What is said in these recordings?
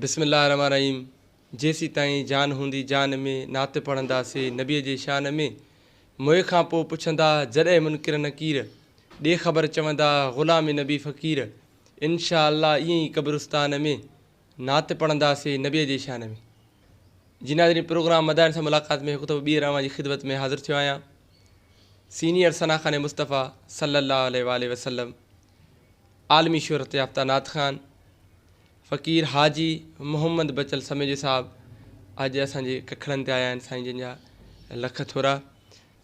بسم الله الرحمن الرحيم جيسيتائين جان هوندي جان ۾ نعت پڙهنداسي نبي جي شان ۾ موئي کان پوء پڇندا جڏهن منڪر نڪير ڏي خبر چوندا غلام نبي فقير انشاء الله ائين ئي قبرستان ۾ نعت پڙهنداسي نبي جي شان ۾. جي ناظرين پروگرام مدائن سان ملاقات ۾ هڪ دفعو ٻيهر اوهان جي خدمت ۾ حاضر ٿيو آهيان سينيئر ثنا خوان مصطفيٰ صلي الله عليه واٰله وسلم عالمي شهرت يافته نعت خوان فقير حاجي محمد بچل سميجو صاحب اڄ اسان جي ڪکڙن تي آيا آهن سائين جن جا لک ٿورا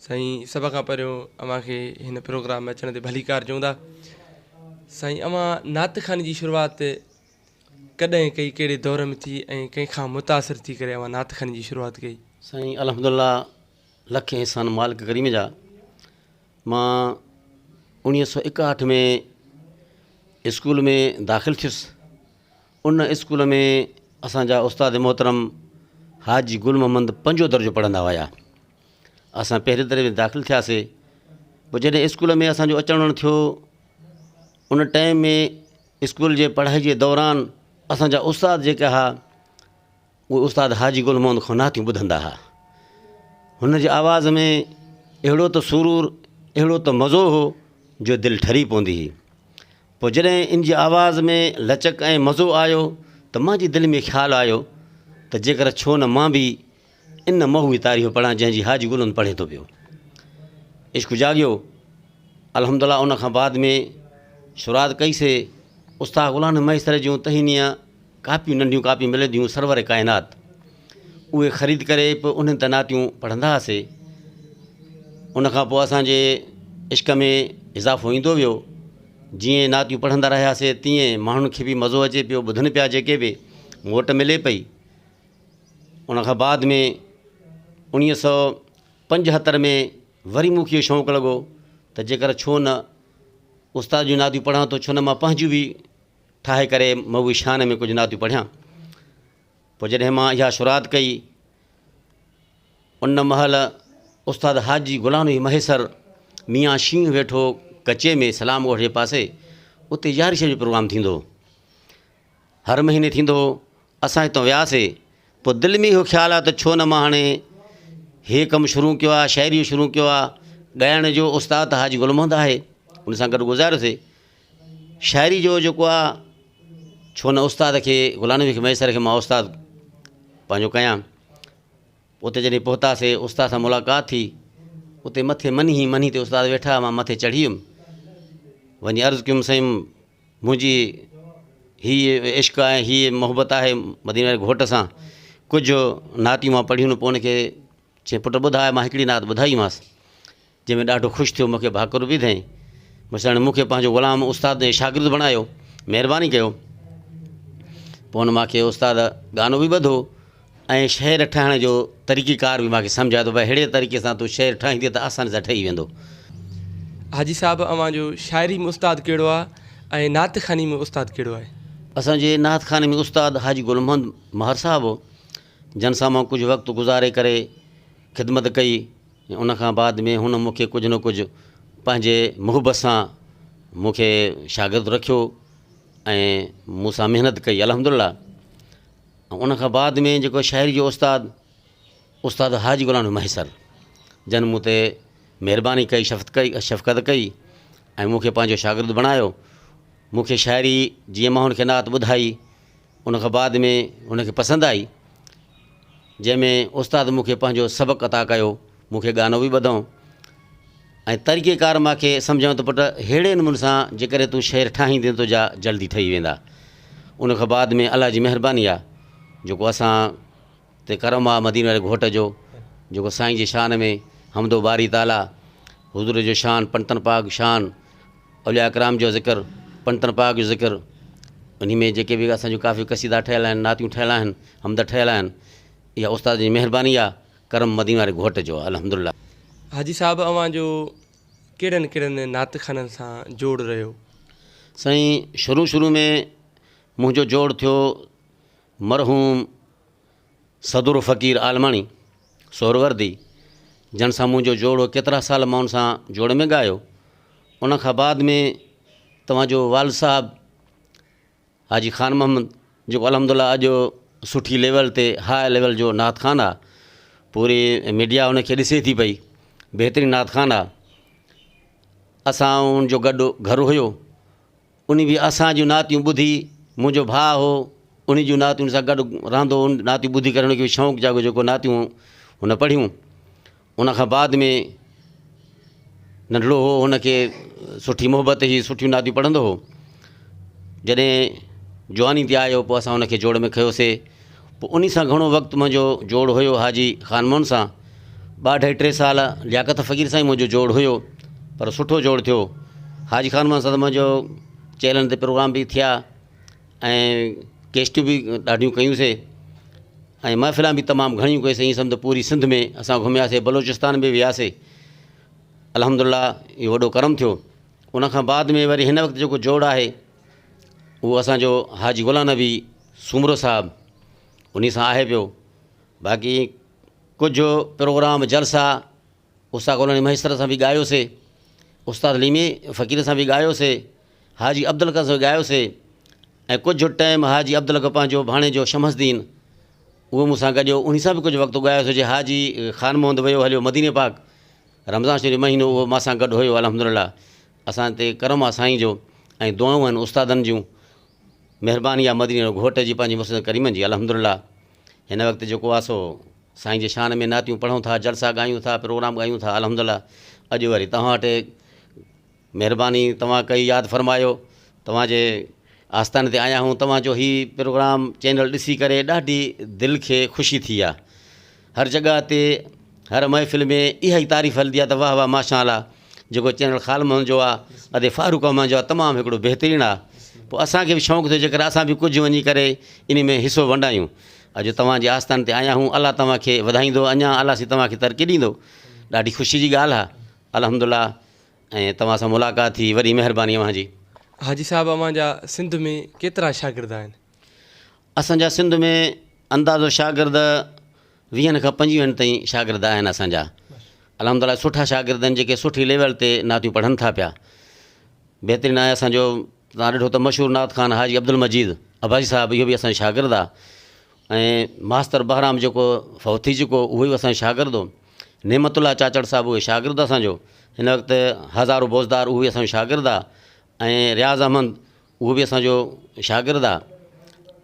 سائين سڀ کان پهريون اوهان کي هن پروگرام ۾ اچڻ تي ڀليڪار چون ٿا سائين اوهان نعت خواني جي شروعات ڪڏهن ڪئي ڪهڙي دور ۾ ٿي ۽ ڪنهن کان متاثر ٿي ڪري اوهان نعت خواني جي شروعات ڪئي؟ سائين الحمدلله لکين احسان مالڪ ڪريم جا مان اوڻيهه سو ايڪاهٺ ۾ اسڪول ۾ داخل ٿيس ان اسڪول ۾ اسان جا استاد محترم حاجي گل محمد پنجون درجو پڙهندا هيا اسان پهرين درجي ۾ داخل ٿياسي پوء جڏهن اسڪول ۾ اسانجو اچڻ وڃڻ ٿيو ان ٽائيم ۾ اسڪول جي پڙهائي جي دوران اسان جا استاد جيڪي ها اهي استاد حاجي گل محمد کان نعتيون ٻڌندا ها. هن جي آواز ۾ اهڙو ته سرور اهڙو ته مزو هو جو دل ٺري پوندي هئي. پوء جڏهن ان جي آواز ۾ لچڪ ۽ مزو آيو ته مانجي دل ۾ خيال آيو ته جيڪر ڇو نه مان به ان محو جي تعريف پڙهان جنهن جي حاجي گل محمد پڙهي ٿو پيو. عشق جاڳيو. الحمدلله ان کان بعد ۾ شروعات ڪئي سي استاد غلام نبي مهيسر جون تهينيء ڪاپيون ننڍيون ڪاپيون ملنديون هيون سرور ڪائنات اهي خريد ڪري پوء انهن تي نعتيون پڙهندا هئاسي ان کان پوء اسان جي عشق ۾ اضافو ايندو ويو جيئن نعتيون پڙهندا رهياسي تيئن ماڻهن کي به مزو اچي پيو ٻڌن پيا جيڪي به موٽ ملي پئي ان کان بعد ۾ اوڻيهه سو 75 ۾ وري مون کي اهو شوق لڳو ته جيڪر ڇو نه استاد جون نعتيون پڙهان ٿو ڇو نه مان پنهنجون به ٺاهي ڪري محبوب شان ۾ ڪجهه نعتيون پڙهيان. پوء جڏهن مان اها شروعات ڪئي ان مهل استاد حاجي غلام نبي مهيسر ميان شينهن ويٺو ڪچي ۾ سلام ڳوٺ جي پاسي اتي يارهين شب جو پروگرام ٿيندو هو. هر مهيني ٿيندو هو. اسان هتان وياسي پوء دل ۾ اهو خيال آيو ته ڇو نه مان هاڻي هي ڪم شروع ڪيو آهي شاعري جو شروع ڪيو آهي ڳائڻ جو استاد ته حاجي گل محمد آهي ان سان گڏ گذاريوسي شاعري جو جيڪو آهي ڇو نه استاد کي غلام نبي مهيسر کي مان استاد پنهنجو ڪيان اتي جڏهن پهتاسي استاد سان ملاقات ٿي اتي مٿي منهي منهي تي استاد ويٺا مان مٿي چڙهي ويم وڃي عرض ڪيم سائين منهنجي هيء عشق ۽ هيء محبت آهي مديني واري گهوٽ سان. ڪجهه نعتيون مان پڙهيون پوء ان کي چيائين پٽ ٻڌاء مان هڪڙي نعت ٻڌائيمانس جنهن ۾ ڏاڍو خوش ٿيو مون کي ڀاڪر به وڌائين. مون چيو مون کي پنهنجو غلام استاد ۽ شاگرد بڻايو مهرباني ڪيو. پوء ان مان کي استاد گانو به ٻڌو ۽ شعر ٺاهڻ جو طريقي ڪار به مان کي سمجهايو ته ڀائي ههڙي طريقي سان تون شعر ٺاهيندين ته آساني سان ٺهي ويندو. حاجي صاحب اوهان جو شاعري ۾ استاد ڪهڙو آهي ۽ نعت خواني ۾ استاد ڪهڙو آهي؟ اسان جي نعت خواني ۾ استاد حاجي گل محمد مهر صاحب هو جن سان مان ڪجهه وقت گذاري ڪري خدمت ڪئي ۽ ان کان بعد ۾ هن مون کي ڪجهه نه ڪجهه پنهنجي محبت سان مون کي شاگرد رکيو ۽ مون سان محنت ڪئي الحمدلله. ۽ ان کان بعد ۾ جيڪو شاعري جو استاد استاد حاجي غلام نبي مهيسر جن مون تي مهرباني ڪئي شفت ڪئي شفقت ڪئي ۽ مون کي پنهنجو شاگرد بڻايو مون کي شاعري جيئن مان هن کي نعت ٻڌائي ان کان بعد ۾ هن کي پسند آئي جنهن ۾ استاد مون کي پنهنجو سبق عطا ڪيو مون کي گانو به ٻڌو ۽ طريقي ڪار مان کي سمجهايو ته پٽ ههڙي نموني سان جيڪڏهن تون شعر ٺاهيندين تنهنجا جلدي ٺهي ويندا ان کان بعد ۾ الله جي مهرباني آ جيڪو اسان تي ڪرم آ مديني واري گهوٽ جو جيڪو سائين جي شان ۾ حمد و باري تعاليٰ حضور جو شان پنتن پاڪ شان اولياء ڪرام جو ذڪر پنتن پاڪ جو ذڪر انهي ۾ جيڪي به اسان جون ڪافي قصيدا ٺهيل آهن نعتيون ٺهيل آهن حمد ٺهيل آهن اها استاد جي مهرباني آ ڪرم مديني واري گهوٽ جو الحمدلله. حاجي صاحب اوهان جو ڪهڙن ڪهڙن نعت خوانن سان جوڙ رهيو؟ سائين شروع شروع ۾ منهنجو جوڙ ٿيو مرحوم صدر فقير عالماڻي سهروردي جن سان منهنجو جوڙ هو ڪيترا سال مان ان سان جوڙ ۾ ڳايو ان کان بعد ۾ توهان جو والد صاحب حاجي خان محمد. جيڪو الحمد لله اڄ سٺي ليول تي هاء ليول جو نعت خوان آ پوري ميڊيا ان کي ڏسي ٿي پئي بهترين نعت خوان آ اسان ان جو گڏ گهر هيو ان به اسان جون نعتيون ٻڌي منهنجو ڀاء هو ان جون نعتيون سان گڏ رهندو هو نعتيون ٻڌي ڪري ان کي شوق جاڳيو جيڪو نعتيون هن پڙهيون ان کان بعد ۾ ننڍڙو هو هن کي سٺي محبت هئي سٺيون نعتيون پڙهندو هو جڏهن جواني تي آيو پوء اسان هن کي جوڙ ۾ کنيوسي پوء انهي سان گهڻو وقت منهنجو جوڙ هيو حاجي خان محمد سان ٻه اڍائي ٽي سال لياقت فقير سان ئي منهنجو جوڙ هيو پر سٺو جوڙ ٿيو حاجي خان محمد سان ته منهنجو چينل تي پروگرام به ٿيا ۽ ڪيسٽون به ڏاڍيون ڪيونسي ۽ محفلان به تمام گهڻيون ڪيونسي ائين سمجهه پوري سنڌ ۾ اسان گهمياسي بلوچستان به وياسي الحمد لله اهو وڏو ڪرم ٿيو ان کان بعد ۾ وري هن وقت جيڪو جوڙ آهي اهو اسانجو حاجي غلام نبي سومرو صاحب انهي سان آهي پيو باقي ڪجهه پروگرام جلسا استاد غلام علي مهيسر سان به ڳايوسي استاد ليمي فقير سان به ڳايوسي حاجي عبدالحق سان به ڳايوسي ۽ ڪجهه ٽائيم حاجي عبدالحق پنهنجو ڀاڻيجو شمس الدين اهو مون سان گڏيو انهي سان به ڪجهه وقت ڳايوسي جي حاجي خان محمد ويو هليو مديني پاڪ رمضان شريف مهينو اهو مان سان گڏ هيو الحمدلله اسان تي ڪرم آ سائين جو ۽ دعائون آهن استادن جون مهرباني آ مديني واري گهوٽ جي پنهنجي مرشد ڪريمن جي الحمدلله هن وقت جيڪو آ سو سائين جي شان ۾ نعتيون پڙهون ٿا جلسا ڳايون ٿا پروگرام ڳايون ٿا الحمدلله اڄ وري توهان وٽ مهرباني توهان ڪئي ياد فرمايو توهان جي آستاني تي آيا آهيون توهان جو هي پروگرام چينل ڏسي ڪري ڏاڍي دل کي خوشي ٿي آ هر جڳهه تي هر محفل ۾ اها ئي تعريف هلندي آ ته واه واه ماشاء الله جيڪو چينل خال محمد جو آ ادي فاروق احمد جو آ تمام هڪڙو بهترين آ پوء اسان کي به شوق ٿيو جيڪر اسان به ڪجهه وڃي ڪري ان ۾ حصو ونڊايون اڄ توهان جي آستان تي آيا آهيون الله توهان کي وڌائيندو اڃا الله سي توهان کي ترقي ڏيندو ڏاڍي خوشي جي ڳالهه آ الحمدلله ۽ توهان سان ملاقات ٿي وڏي مهرباني اوهان جي. حاجي صاحب اوهان جا سنڌ ۾ ڪيترا شاگرد آهن؟ اسان جا سنڌ ۾ اندازو شاگرد ويهن کان پنجويهن تائين شاگرد آهن اسان جا الحمد لله سٺا شاگرد آهن جيڪي سٺي ليول تي نعتيون پڙهن ٿا پيا بهترين آهي اسان جو تان ڏٺو ته مشهور نعت خوان حاجي عبدالمجيد عباسي صاحب اهو به اسان جو شاگرد آهي ۽ ماستر بهرام جيڪو فوت ٿي چڪو اهو به اسان جو شاگرد هو نعمت الله چاچڙ صاحب اهو شاگرد اسان جو هن وقت هزارو بوزدار اهو به اسان جو شاگرد آهي ۽ رياض احمد اهو به اسان جو شاگرد آ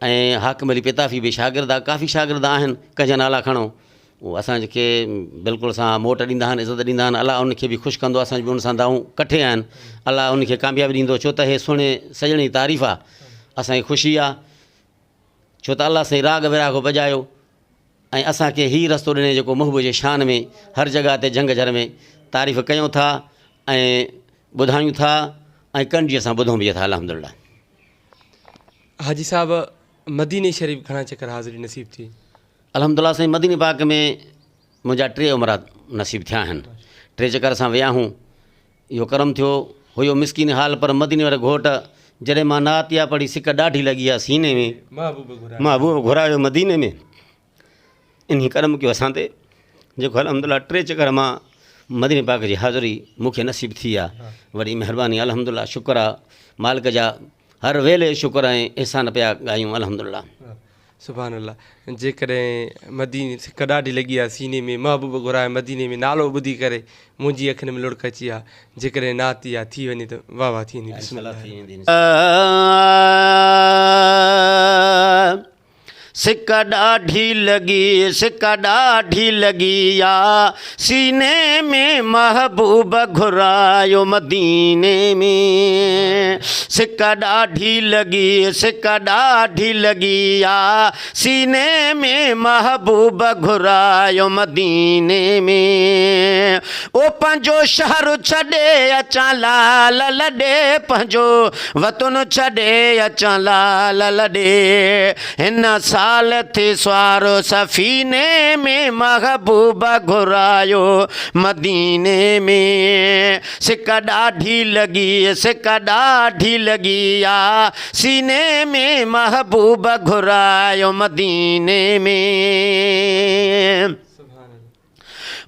۽ حاڪم علي پتافي به شاگرد آ ڪافي شاگرد آهن ڪنهن جا نالا کڻو اهو اسان کي بلڪل سان موٽ ڏيندا آهن عزت ڏيندا آهن الله ان کي به خوش ڪندو اسان به ان سان دعائون ڪٺي آهن الله ان کي ڪاميابي ڏيندو ڇو ته هي سهڻي سڄڻ جي تعريف آ اسان کي خوشي آ ڇو ته الله سائين راڳ ويراڳ بجايو ۽ اسان کي هي رستو ڏني جيڪو محبوب جي شان ۾ هر جڳهه تي جهنگ جهر ۾ تعريف ڪيون ٿا ۽ ٻڌايون ٿا ۽ ڪن جي اسان ٻڌون به ٿا الحمد لله. حاجي صاحب مديني شريف گهڻا چڪر حاضري نصيب ٿي؟ الحمد لله سائين مديني پاڪ ۾ منهنجا ٽي عمرا نصيب ٿيا آهن ٽي چڪر اسان ويا آهيون اهو ڪرم ٿيو هيو مسڪين حال پر مديني واري گهوٽ جڏهن مان نعتيه پڙهي سڪ ڏاڍي لڳي آ سيني ۾ محبوب گهرايو مديني ۾ انهي ڪرم ڪيو اسان تي جيڪو الحمدلله ٽي چڪر مان مديني پاڪ جي حاضري مون کي نصيب ٿي آ وڏي مهرباني الحمدلله شڪر آ مالڪ جا هر ويلي شڪر ۽ احسان پيا ڳايون الحمدلله. سبحان الله جيڪڏهن مديني سڪ ڏاڍي لڳي آ سيني ۾ محبوب گهرايو مديني ۾ نالو ٻڌي ڪري منهنجي اکين ۾ لڙڪ اچي آ جيڪڏهن نعت اها ٿي وڃي ته واه واه ٿي ويندي بسم الله. سڪ ڏاڍي لڳي سڪ ڏاڍي لڳي آ سيني ۾ محبوب گهرايو مديني ۾ سڪ ڏاڍي لڳي سڪ ڏاڍي لڳي آ سيني ۾ محبوب گهرايو مديني ۾ او پنهنجو شهر ڇڏي اچان لال لڏي پنهنجو وطن ڇڏي اچان لال لڏي هن سال ٿي سوار سفيني ۾ محبوب گهرايو مديني ۾ سڪ ڏاڍي لڳي سڪ ڏاڍي لڳي آ سيني ۾ محبوب گهرايو مديني ۾.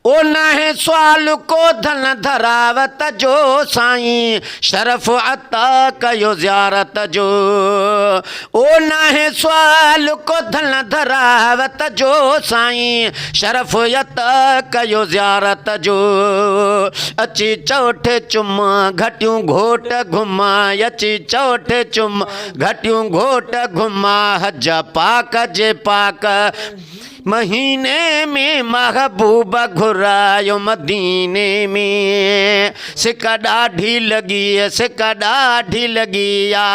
او ناهي سوال ڪو ڌن ڌراوت جو سائين شرف عطا ڪيو زيارت جو او ناهي سوال ڪو ڌن ڌراوت جو سائين شرف عطا ڪيو زيارت جو اچي چوٺ چم گهٽيون گهوٽ گهما اچي چوٺ چم گهٽيون گهوٽ گهما حج پاڪ جي پاڪ مهيني ۾ محبوب گهرايو مديني ۾ سڪ ڏاڍي لڳي سڪ ڏاڍي لڳي آ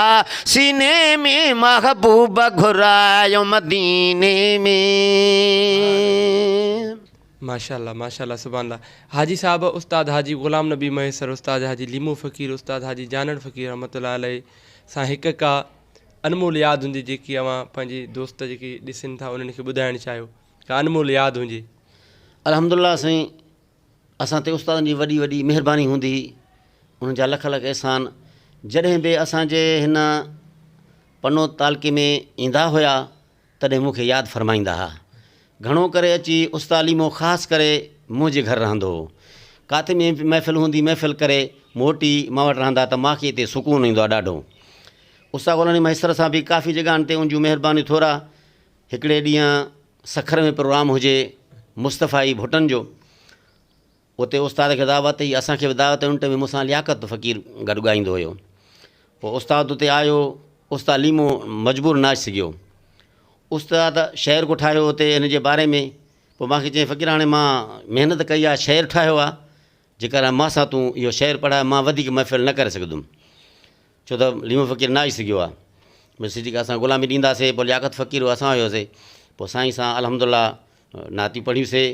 سيني ۾ محبوب گهرايو مديني ۾. ماشاءالله ماشاءالله سبحان الله حاجي صاحب استاد حاجي غلام نبي مهيسر استاد حاجي ليمو فقير استاد حاجي جانڻ فقير رحمة الله عليه سان هڪ ڪا انمول ياد هجي جيڪي اوهان پنهنجي دوست جيڪي ڏسن ٿا انهن کي ٻڌائڻ چاهيو ڪا انمول ياد هجي. الحمدلله سائين اسان تي استادن جي وڏي وڏي مهرباني هوندي هئي انهن جا لک لک احسان جڏهن به اسان جي هن پنو تعلقي ۾ ايندا هيا تڏهن مون کي ياد فرمائيندا ها گهڻو ڪري اچي استاد ليمو خاص ڪري منهنجي گهر رهندو هو ڪاٿي محفل هوندي محفل ڪري موٽي مان وٽ رهندا ته مان کي اتي سڪون ايندو آهي ڏاڍو استاد غلام علي مهيسر سان به ڪافي جڳهن تي ان جون مهربانيون ٿورا. هڪڙي ڏينهن سکر ۾ پروگرام هجي مصطفائي ڀٽن جو اتي استاد کي دعوت هئي اسان کي به دعوت هئي ان ٽائيم ۾ مون سان لياقت فقير گڏ ڳائيندو هيو پوء استاد اتي آيو استاد ليمو مجبور نه اچي سگهيو استاد شعر ڪو ٺاهيو اتي ان جي باري ۾ پوء مان کي چيائين فقير هاڻي مان محنت ڪئي آهي شعر ٺاهيو آهي جيڪر مان سان تون اهو شعر پڙهاء مان وڌيڪ محفل نه ڪري سگهندم ڇو ته ليمو فقير نه اچي سگهيو آ. بس جيڪا اسان غلامي ڏينداسي پوء لياقت فقير هو اسان هيوسي پوء سائين سان الحمد لله نعتيون پڙهيون سي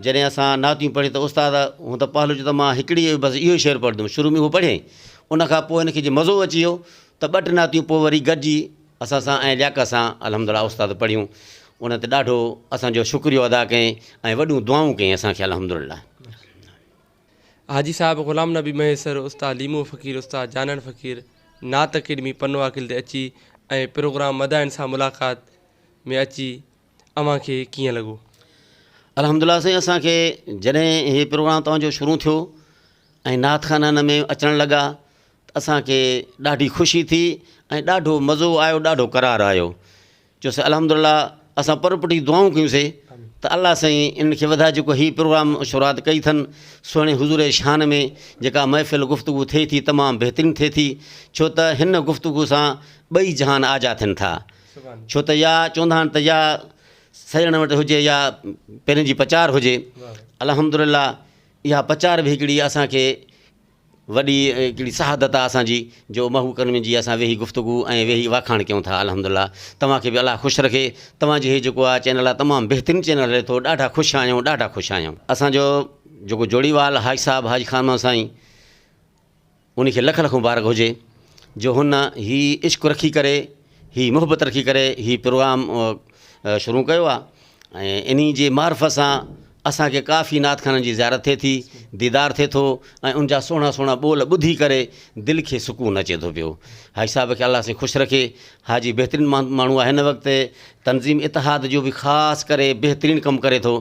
جڏهن اسان نعتيون پڙهي ته استاد هون ته پهلو چيو ته مان هڪڙي بس اهو ئي شعر پڙهندم شروع ۾ اهو پڙهيائين ان کان پوء هن کي جي مزو اچي ويو ته ٻه ٽي نعتيون پوء وري گڏجي اسان سان ۽ لياقت سان الحمد لله استاد پڙهيون ان تي ڏاڍو اسان جو شڪريو ادا ڪيائين ۽ وڏيون دعائون ڪيائين اسان کي الحمد لله. حاجي صاحب غلام نبي مهيسر، استاد ليمو فقير، استاد جانڻ فقير نعت اڪيڊمي پنوعاقل تي اچي ۽ پروگرام مداحن سان ملاقات ۾ اچي اوهان کي ڪيئن لڳو؟ الحمدلله سائين اسان کي جڏهن هي پروگرام توهان جو شروع ٿيو ۽ نعت خانه هن ۾ اچڻ لڳا ته اسان کي ڏاڍي خوشي ٿي ۽ ڏاڍو مزو آيو ڏاڍو قرار آيو چيو سي الحمدلله اسان پر پٽي دعائون ڪيون سي ته الله سائين انهن کي وڌائي جيڪو هي پروگرام شروعات ڪئي اٿن سهڻي حضور جي شان ۾ جيڪا محفل گفتگو ٿئي ٿي تمام بهترين ٿئي ٿي ڇو ته هن گفتگو سان ٻئي جهان آجا ٿين ٿا ڇو ته يا چوندا آهن ته يا سڄڻ وٽ هجي يا پرين جي پچار هجي الحمدلله اها پچار به هڪڙي اسان کي وڏي هڪڙي سعادت آ اسان جي جو محبوب ڪريم جي اسان ويهي گفتگو ۽ ويهي واکاڻ ڪيون ٿا الحمدلله توهان کي به الله خوش رکي توهان جي هي جيڪو آ چينل آ تمام بهترين چينل هلي ٿو ڏاڍا خوش آهيون ڏاڍا خوش آهيون. اسان جو جيڪو جوڙيوال حاجي صاحب حاجي خان محمد سائين انهي کي لک لک مبارڪ هجي جو هن هي عشق رکي ڪري هي محبت رکي ڪري هي پروگرام شروع ڪيو آ ۽ انهي جي معرفت سان اسان کي ڪافي نعت خوانن جي زيارت ٿئي ٿي، ديدار ٿئي ٿو ۽ ان جا سهڻا سهڻا ٻول ٻڌي ڪري دل کي سڪون اچي ٿو پيو. حاجي صاحب کي الله سائين خوش رکي. حاجي بهترين ماڻهو آهي هن وقت تنظيم اتحاد جو به خاص ڪري بهترين ڪم ڪري ٿو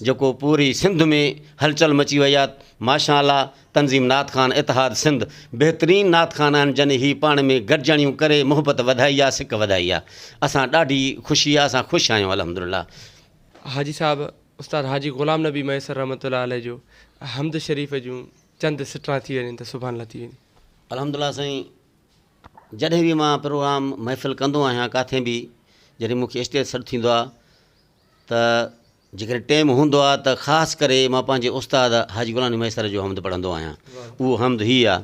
جيڪو پوري سنڌ ۾ هلچل مچي وئي آهي ماشاء الله تنظيم نعت خوان اتحاد سنڌ بهترين نعت خوان آهن جن هي پاڻ ۾ گڏجاڻيون ڪري محبت وڌائي آ سڪ وڌائي آ اسان ڏاڍي خوشي آ اسان خوش آهيون الحمدلله. حاجي صاحب استاد حاجي غلام نبي مهيسر رحمة الله عليه جو حمد شريف جون چند سٽران ٿي وڃن ته سبحان الله ٿي وڃي. الحمدلله سائين جڏهن به مان پروگرام محفل ڪندو آهيان ڪاٿي به جڏهن مونکي اسٽيج سڏ ٿيندو آ ته جيڪڏهن ٽيم هوندو آ ته خاص ڪري مان پنهنجي استاد حاجي غلام علي مهيسر جو حمد پڙهندو آهيان اهو حمد هي آ.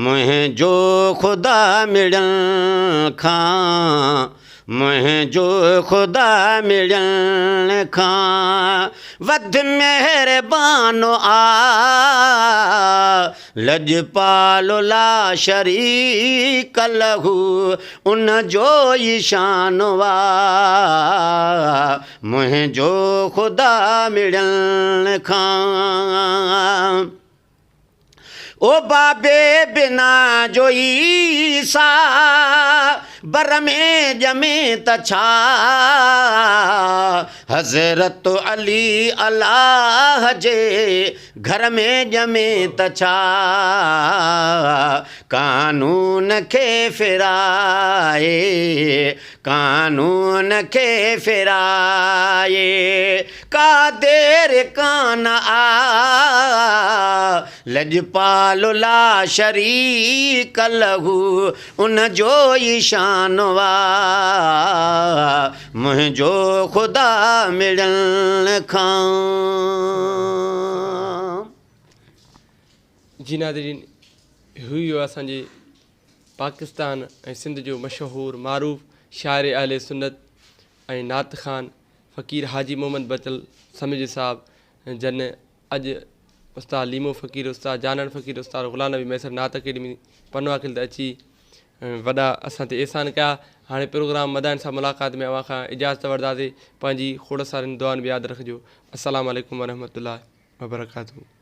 منهنجو خدا مڙن کان منهنجو خدا مڙن کان وڌ مهربان آ. لڄپال لا شريڪ له ان جو ئي شان آ منهنجو خدا مڙن کان او بابي بنا جو عيسيٰ. بر ۾ ڄمي ته ڇا؟ حضرت علي الله جي گهر ۾ ڄمي ته ڇا؟ قانون کي ڦيرائي، قانون کي ڦيرائي، ڪا دير ڪانه آ. لڄپال لا شريڪ له ان جو ئي شان آ منهنجو خدا مڙن کان. جي ناظرين هي هيو اسان جي پاڪستان ۽ سنڌ جو مشهور معروف شاعر اهل سنت ۽ نعت خوان فقير حاجي محمد بچل سميجو صاحب جن اڄ استاد ليمو فقير، استاد جانڻ فقير، استاد غلام نبي مهيسر نعت اڪيڊمي پنوعاقل تي اچي وڏا اسان تي احسان ڪيا. هاڻي پروگرام مدائن سان ملاقات ۾ اوهان کان اجازت وٺنداسين. پنهنجي کوڙ سارين دعائن ۾ ياد رکجو. السلام عليڪم ورحمة الله وبرڪاته.